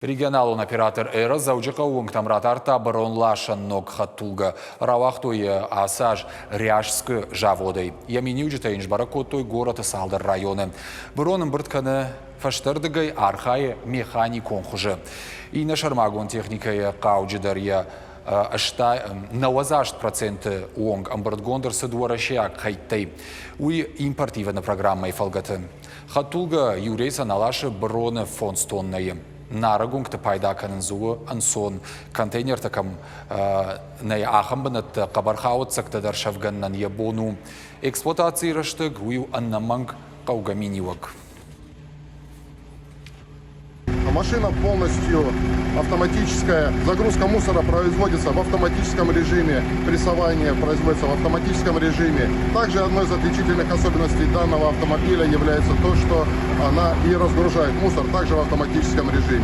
Регионалон оператор «Эра» Дзӕуджыхъӕуы уынгтӕм ратардта быронласӕн ног хӕдтулгӕ. Рауагътой йӕ ацы аз Ряжскы заводӕй. Йӕ миниуджытӕ йын сбӕрӕг кодтой горӕты цалдӕр районы. Бырон ӕмбырд кӕны фӕстӕрдыгӕй, архайы механикон хуызы. Иннӕ сӕрмагонд техникӕйы хъауджыдӕр йӕ 98% онг ӕмбырдгонд ӕрцыд уӕрӕсейаг хӕйттӕй. Уый импортивӕны программӕйы фӕлгӕты. Хӕдтулгӕ иу рейсӕн аласы быроны фондз тоннӕйы. Нарӕг уынгты пайда кӕнын дзы у ӕнцон. Контейнертӕ кӕм нӕй, ахӕм бынӕтты хъӕбӕр хауӕццӕгтӕ дӕр сӕвгӕнынӕн йӕ бон у. Эксплуатацийы рӕстӕг уый у ӕнӕмӕнг хъӕугӕ миниуӕг. Машина полностью автоматическая. Загрузка мусора производится в автоматическом режиме. Прессование производится в автоматическом режиме. Также одной из отличительных особенностей данного автомобиля является то, что она и разгружает мусор также в автоматическом режиме.